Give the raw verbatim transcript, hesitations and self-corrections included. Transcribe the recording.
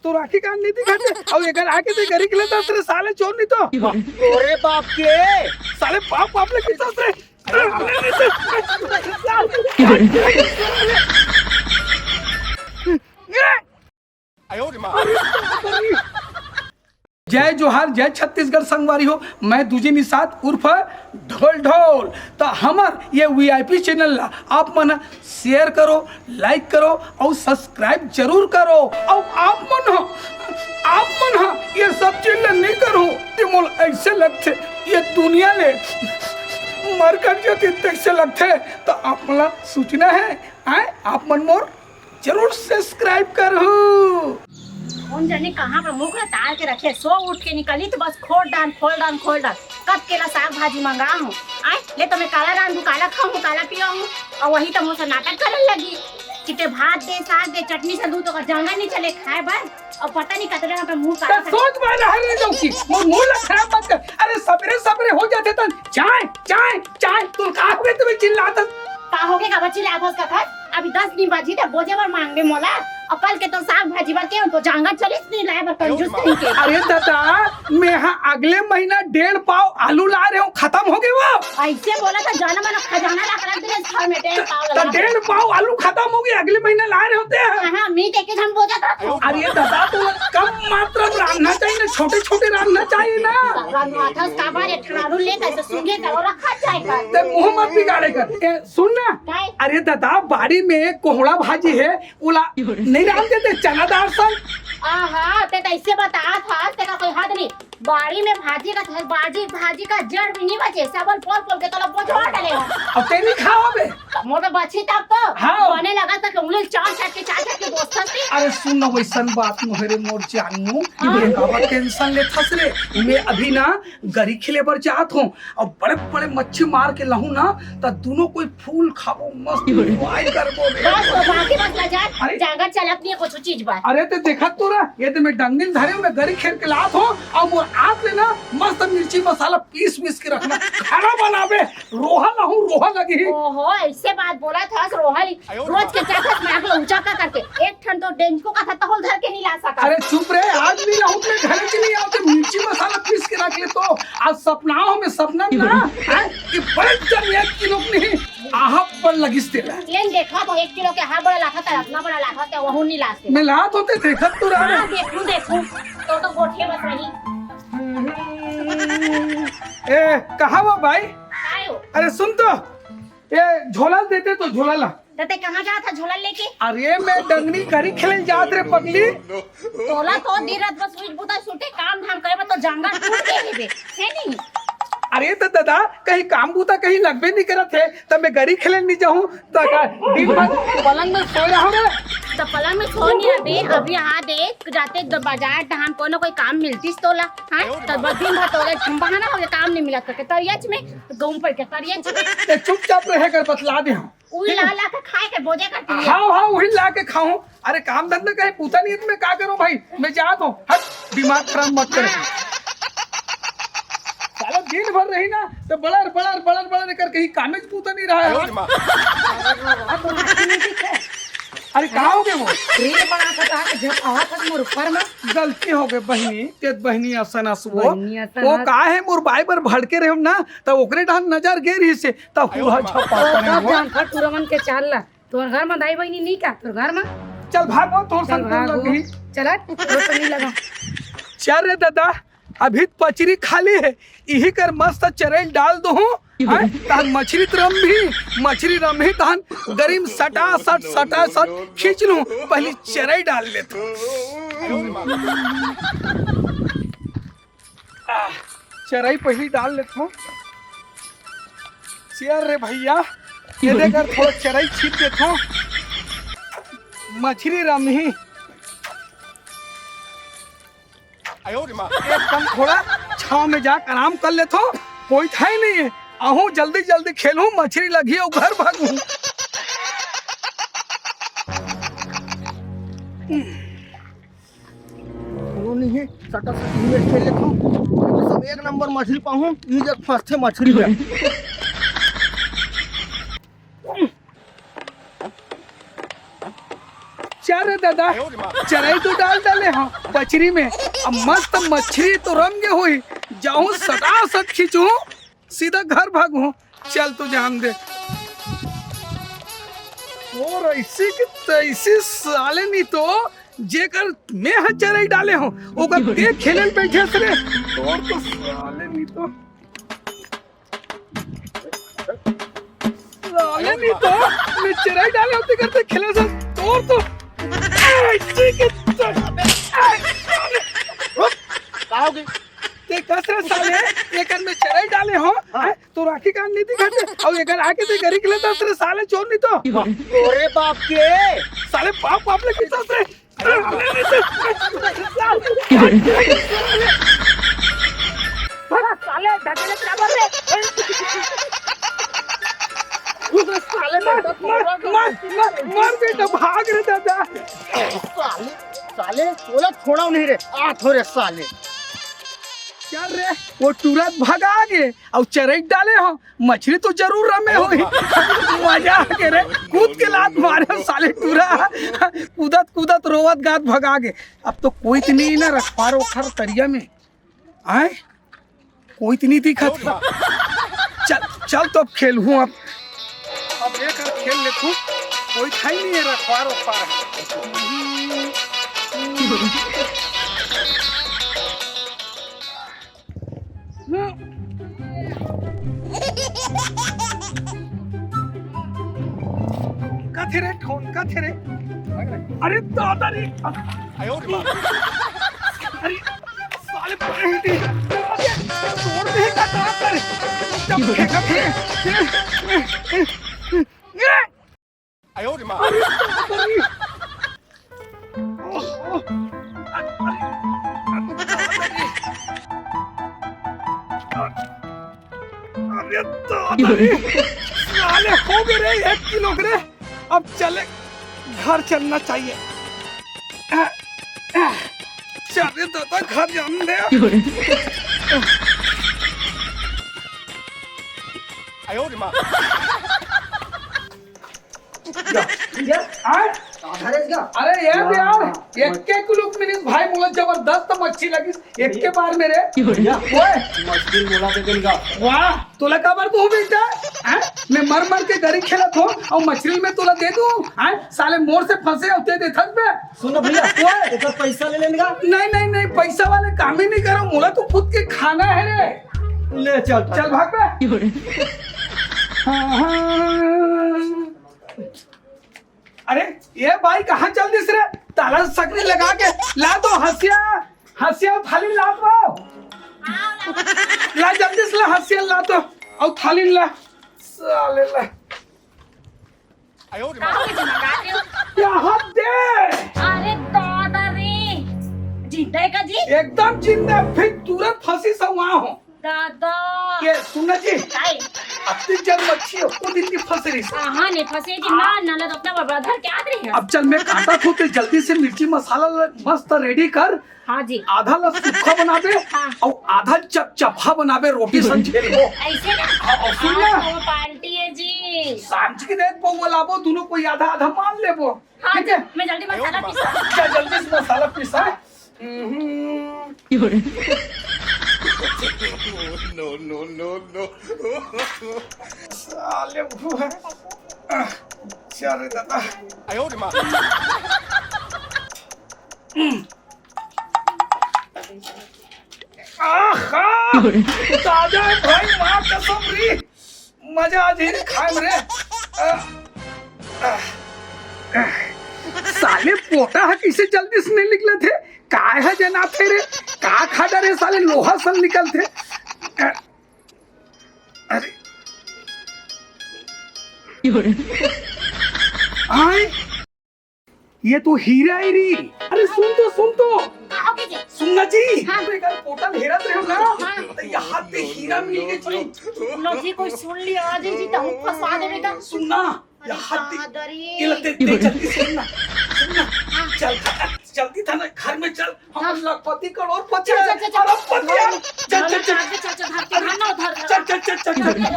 तो राखी कान नहीं दिखाते, अब एकर आके तो गरी के लेता रे साले चोर नहीं तो। अरे बाप के। साले बाप बाप ले कितना रे। जय जोहार, जय छत्तीसगढ़ संगवारी हो। मैं दूजे निषाद उर्फ ढोल ढोल। तो हमर ये वीआईपी चैनल ला आप मन शेयर करो, लाइक करो और सब्सक्राइब जरूर करो। और आप मन ह, आप मन ह ये सब चीज ला नहीं करो, ते मोला ऐसे लगथे ये दुनिया ले मरकट जती तैसे लगथे। तो आप मन ला सूचना है, आए आप मन मोर जरूर सब्सक्राइब करहू। कौन जाने कहाँ पर मुंह ला तार के रखे, सो उठ के निकली तो बस खोल डान, खोल डान, खोल डान। कब के ला साग भाजी मंगा हूँ, आए ले तो मैं काला रांधू, काला खाऊँ, काला पियाऊँ, और वही तो मुझसे नाटक करने लगी कि ते भात दे, साग दे, चटनी से दूध तो जांगर नहीं चले खाए बर, और पता नहीं कतरे पे मुंह काला तो सोच में रह रही जाऊँ की, मोर मुंह ला खराब मत कर। अरे सबरे सबरे हो जाते तन चाय, चाय, चाय, तू का हो गए तुम्हें चिल्लाता? का हो गए, का बच्ची ले आफस का खा? अभी दस दिन बाजी ते बोझे बर मांगबे मोला, और कल के तो साग भाजी बर के तो जांगर चलिस नहीं लाए बर कंजूस नहीं के। अरे दादा, मैं हाँ अगले महीना डेढ़ पाव आलू ला रहे हूँ, खत्म हो गए वो। ऐसे बोला था, जाना माना खजाना ला कर रख दे इस घर में, डेढ़ पाव तो लगा। डेढ़ पाव आलू खत्म हो गए, अगले महीना ला रहे होते हैं। हाँ, हाँ, मी देखे हम बोझा था। अरे दादा, तो कम मात्रा में रांधना चाहिए ना, छोटे छोटे रांधना चाहिए ना। रांधना था, उसका बार एक ठन आलू ले कैसे सूंघे का और रखा जाएगा। ते मुंह मत बिगाड़े कर। ए, सुन ना। काय? अरे दादा, बाड़ी में कोहड़ा भाजी है, उला नहीं रांध देते चना दाल संग। आहा, ते तो ऐसे बता था, तेरा कोई हद नहीं। बाड़ी में भाजी का, भाजी, भाजी का जड़ भी नहीं बचे, सब पोल पोल के तोला बोझवा डाले हो। अब ते नहीं खाओ बे। मोर तो बची तब तो हाँ। बने लगा था कि उंगली चाट चाट के, चाट चाट के दोस्तन से। अरे सुन ना, वैसन बात नोहे रे मोर जानू, हाँ। ये काबर टेंशन लेथस रे। मैं अभी ना गरी खेले बर जात हूँ, और बड़े बड़े मच्छी मार के लाहूँ ना, त दोनों कोई फूल खाबो, मस्त एंजॉय करबो रे। बस, तो बाकी बस ला जा, अरे। जांगर चलत नहीं है कुछ चीज बात। अरे ते देखत तो रह, ये तो मैं डंडी ल धरे हूँ, मैं गरी खेल के लात हूँ, और मोर आत ले ना मस्त मिर्ची मसाला पीस पीस के रखना, खाना बनाबे, रोहा लाहूँ, रोहा लगी। ओहो, ऐसे बात बोला था, रोहा ही। रोज के चाकस में आग ला ऊंचा का करके, एक ठन तो डेंजको का था, तहुल धर के नहीं ला सका। अरे चुप रे, आज नहीं लाहूँ, मैं घर के नहीं आते, मिर्ची मसाला पीस के रख ले तो। आज सपना हो, मैं सपना में ना, हैं? कि बड़े जन एक किलो नहीं, आहा पर लगिस तेला। लेन देखा तो एक किलो के हा बड़ा लाखा था, अपना बड़ा लाखा था, वहू नहीं लाते। मैं लात होते देखत तो रहा। हाँ, देखूं, देखूं। तो, तो गोठे बस रही। ए, कहाँ वो भाई? आयो। अरे सुन तो, ए, झोला देते तो झोला ला। त ते कहाँ जात हा झोला लेके? अरे मैं डंगनी गरी खेले जात रे पगली। तोला तो दिन रात बस उइच बुता सुटे काम धाम करे में तो जांगर टूट गए हे बे, है नहीं? अरे तो दादा, कहीं काम बूता कहीं लगबे नहीं करत है, त मैं गरी खेले नहीं जाऊँ, त का दिन भर पलंग में सोए रहूँ रे? त पलंग में सो नहीं रहे बे, अभी हाँ देख जाते द-, बाजार डहान कोनो कोई काम मिलतीस तोला, हाँ? त बस दिन भर तोला बहाना हो गया, काम नहीं मिलत करके, तरियच में, घूम पड़ के तरियच में। ते चुपचाप रहे कर बतला दे हम। उही ला ला के खाए के बोझे करती है। हाँ, हाँ, उही ला के खाऊं। अरे काम धंधा कहीं पूछा नहीं है तो मैं का करूं भाई, मैं जात हूँ। हट, दिमाग खराब मत करे। हाँ। साला दिन भर रही ना तो बड़र बड़र बड़र बड़र कर कहीं कामेच पूछा नहीं रहा है। अरे का हो गए वो? रील बना के कहा कि जब आवा था मोर ऊपर में। गलती हो गए बहिनी, तेत बहिनी असन अस वो। बहिनी असन वो अस। का है मोर बाई बर भड़के रहे ना, त ओकरे डहन नजर गे रही से, त हुआ छपा तो करे कब वो। जान फट तुरमन के चाल ला। तोर घर में दाई बहिनी नहीं का? तोर घर में? चल भाग वो, तोर चल संग भाग लग वो। गई। चल हट, वो तो नहीं लगा। चल रे दादा, अभी त पचरी खाली है, इही कर मस्त चरैल डाल दो हूँ। हैं? तहन मछरी त रमही, मछरी रमही तहन गरी म सटा सट, सटा सट खींच लूँ, पहली चरई डाल लेत हूँ। आ, चरई पहली डाल लेत हूँ। चल रे भैया, ये देख कर थोड़ा चरई छीट देत हूँ। मछरी रमही। एकदम थोड़ा छाँव में जाके आराम कर लेथों, कोई था ही नहीं है। आहूँ जल्दी जल्दी खेलूँ, मछरी लगही अउ घर भागूँ। कोनो नहीं है, सटा सटी में खेल लेथों। सब एक नंबर मछरी पाहूँ, ई जग फंसथे मछरी में। चल रे दादा, चरई तो डाल डाले हंव बछरी में, अब मस्त मछरी तो रम गे होही, जाहूं सटासट खींचहूं, सीधा घर भागहूं। चल तो जान दे। अइसे के तइसे साले नी तो, जेकर में ह चरई डाले हंव, ओकर ते खेले ल बइठे हस रे। तोर तो साले नी तो। साले नी तो, में चरई डाले हंव तेकर ते खेले हस, तोर तो। अइसे के तो। का हो गे? ते कस रे साले, एकर में चरई डाले हंव, हाँ। हैं? तोर आँखी कान नइ दिखत हे, अउ एकर आँखी ते गरी के लेथस रे साले चोर नी तो। तोरे बाप के। साले बाप, बाप ले किथस रे। साले ढकेले बराबर रे। साले मर, मर, मर, मर, मर बेटा, भाग रे दादा। साले, साले, तोला छोड़व नहीं रे, आ थो रे साले। चल रे, वो टूरा भगा गे, अउ चरई डाले हंव, मछरी तो जरूर रमे होही। मजा आ गे रे, कूद के लात मारे हंव साले टूरा, कूदत कूदत रोवत गात भगा गे। अब तो कोई तो नहीं ना रखवार ओखर तरिया में, आय? कोई तो नहीं दिखत हे। चल, चल तो अब खेलहूं अब। अब एक खेल लेथंव, कोई खाई नहीं हे रखवार ओखर। का थे रे, ठोन का थे रे? अरे दादा रे। अरे साले पहेली। अरे तोड़ दे का, का कर? जब फेंका थे। अरे दादा रे, साले हो गे रे एक किलो के रे। अब चले, घर चलना चाहिए। चल रे दादा, घर जान दे। आय? अरे यार, यार, एक के कुलुक मिनिस भाई, मोला जबरदस्त मच्छी लगिस, एक के बार में रे। भैया, ओए। मछली मोला दे देन गा। वाह, तोला काबर दूं बेटा? हैं? मैं मर मर के गरी खेलत हंव, अउ मछली में तोला दे दूं? हैं? साले मोर से फंसे अउ ते देथस बे। सुन ना भैया, ओए। एकर पैसा ले लेन गा। नहीं, नहीं, नहीं, पैसा वाले काम ही नहीं करो, मोला तो खुद के खाना है रे। ले चल, चल भाग बे। हाँ, हाँ। अरे, ये बाई कहाँ चल दिस रे? ताला सकरी लगा के ला तो हँसिया, हँसिया अउ थाली ला तो। ला जल्दी से ला हँसिया ला तो, अउ थाली ला। साले ला। का हो गया जी, मंगा रहे हो? यहाँ दे। अरे दादा रे, जिंदा है का जी? एकदम जिंदा, फिर तुरंत फंसी सवा हो। दादा। ये सुन ना जी। काय? अतनी जल मच्छी एको दिन नइ फंसे रहिस। हाँ, नइ फंसे जी, हाँ। ना, ना, ना, तो अपना बबड़ा धर के आत रही है। अब चल, मैं काटत हंव, ते जल्दी से मिर्ची मसाला ल-, मस्त ready कर। हाँ जी। आधा ला सूखा बनाबे, हाँ। अउ आधा चपचपा बनाबे, रोटी संग झेलबो। ऐसे ना? हाँ, अउ सुन ना। आज तो party है जी। सांझ के देख पौवा लाबो, दोनों कोई आधा आधा मान लेबो। हाँ ठीक जी, है? मैं जल्दी मसाला पीसा। जा, जल्दी से मसाला पीसा। हम्म। No, no, no, no। साले वो है। चल रे दादा। आहा! ताजा है भाई, माँ कसम रे। मजा आ जाही रे खाए में रे। आ, आ, आ। साले पोटा ह कइसे जल्दी से नइ निकलत हे? काय ह जनाथे रे? का खा डारे साले लोहा सन निकलथे? आ, अरे। आय। ये तो हीरा ही री। अरे सुन तो, सुन तो। का हो गया जी? सुन ना जी। हाँ। तो एक पोटा ल हेरत रहे हो ना? हाँ। तो यहाँ पे हीरा मिल गया जी। लो जी, कोई सुन लिया जी, जी तो हम फंसा देबे का। सुन ना। अरे यहाँ पे दादा रे। ये लगते, ते जल्दी सुन ना। सुन ना। हाँ। चल, जल्दी था ना, घर में चल। हम हाँ। लखपति करोड़पति चल, चल, चल, चल। अरबपति हैं। चल, चल, चल। चल, चल, चल, चल, चल, चल, चल।